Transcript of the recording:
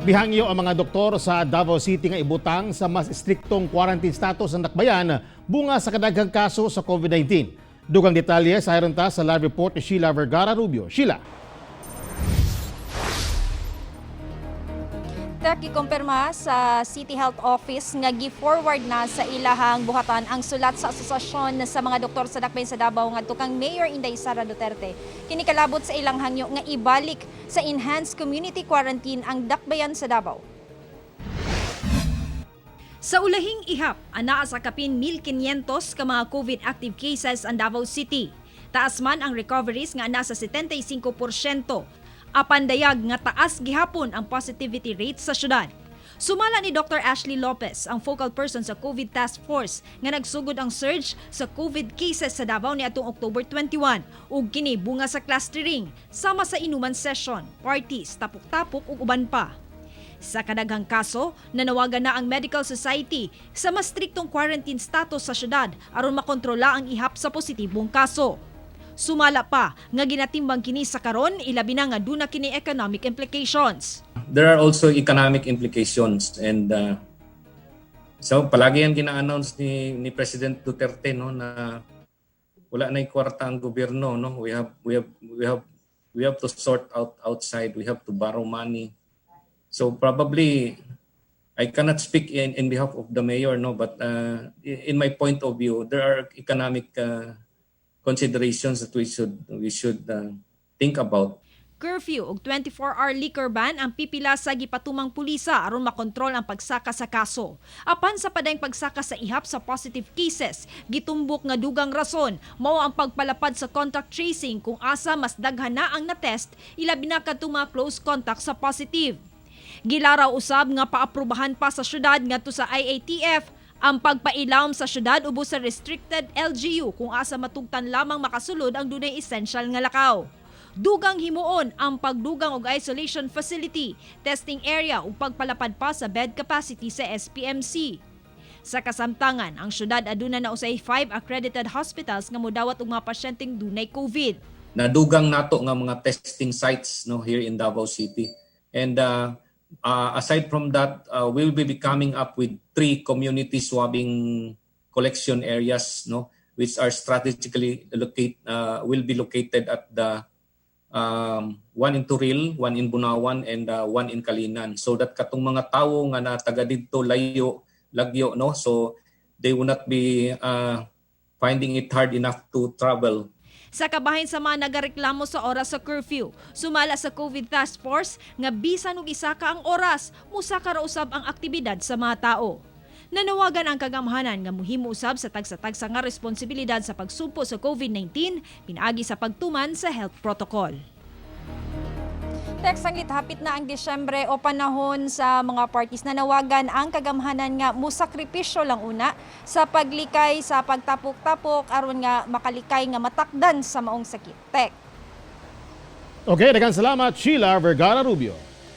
Mihangyo ang mga doktor sa Davao City nga ibutang sa mas istriktong quarantine status ang dakbayan bunga sa kadaghang kaso sa COVID-19. Dugang detalye sa ta sa live report ni Sheila Vergara Rubio. Sheila. Tek, gikumpirma sa City Health Office nga gi-forward na sa ilahang buhatan ang sulat sa asosasyon sa mga doktor sa Dakbayan sa Davao ngadto kang Mayor Inday Sara Duterte. Kini kalabot sa ilang hangyo nga ibalik sa enhanced community quarantine ang Dakbayan sa Davao. Sa ulahing ihap, anaa sa kapin 1,500 ka mga COVID active cases ang Davao City. Taas man ang recoveries nga nasa 75%. Apan dayag nga taas gihapon ang positivity rate sa syudad. Sumala ni Dr. Ashley Lopez, ang focal person sa COVID Task Force nga nagsugod ang surge sa COVID cases sa Davao niadtong October 21 ug kini bunga sa clustering sama sa inuman session, parties, tapok-tapok ug uban pa. Sa kadaghang kaso, nanawagan na ang Medical Society sa mas striktong quarantine status sa syudad aron makontrola ang ihap sa positibong kaso. Sumala pa nga ginatimbang kini sa karon, ilabi na nga duna kini economic implications. There are also economic implications and so palagi yan gina-announce ni President Duterte, no, na wala na kwarta ang gobyerno, no. We have to sort out outside. We have to borrow money. So probably I cannot speak in behalf of the mayor, no, but in my point of view, there are economic considerations that we should think about. Curfew ug 24-hour liquor ban ang pipila sa gipatumang pulisa aron makontrol ang pagsaka sa kaso. Apan sa padayong pagsaka sa ihap sa positive cases, gitumbok nga dugang rason mao ang pagpalapad sa contact tracing kung asa mas daghan na ang na-test, ilabi na kadtong mga close contact sa positive. Gilaraw usab nga paaprubahan pa sa syudad ngadto sa IATF ang pagpailawom sa syudad ubos sa restricted LGU kung asa matugtan lamang makasulod ang dunay essential nga lakaw. Dugang himuon ang pagdugang og isolation facility, testing area ug pagpalapad pa sa bed capacity sa SPMC. Sa kasamtangan, ang syudad aduna na usay 5 accredited hospitals nga modawat og mga pasyenteng dunay COVID. Nadugang nato nga mga testing sites, no, here in Davao City. And aside from that, we will be coming up with three community swabbing collection areas, no, which are strategically locate will be located at the one in Toril, one in Bunawan and one in Calinan, so that katong mga tawo nga na taga didto layo lagyo, no, so they will not be finding it hard enough to travel. Sa kabahin sa mga nagareklamo sa oras sa curfew, sumala sa COVID Task Force nga bisan og isa ka ang oras, musaka ra usab ang aktibidad sa mga tao. Nanawagan ang kagamhanan nga muhimo usab sa tagsa-tagsa nga responsibilidad sa pagsumpo sa COVID-19 pinaagi sa pagtuman sa health protocol. Tek, sanglit hapit na ang Disyembre o panahon sa mga parties, nanawagan ang kagamhanan nga musakripisyo lang una sa paglikay sa pagtapok-tapok aron nga makalikay nga matakdan sa maong sakit. Tek. Okay, daghang salamat, Sheila Vergara Rubio.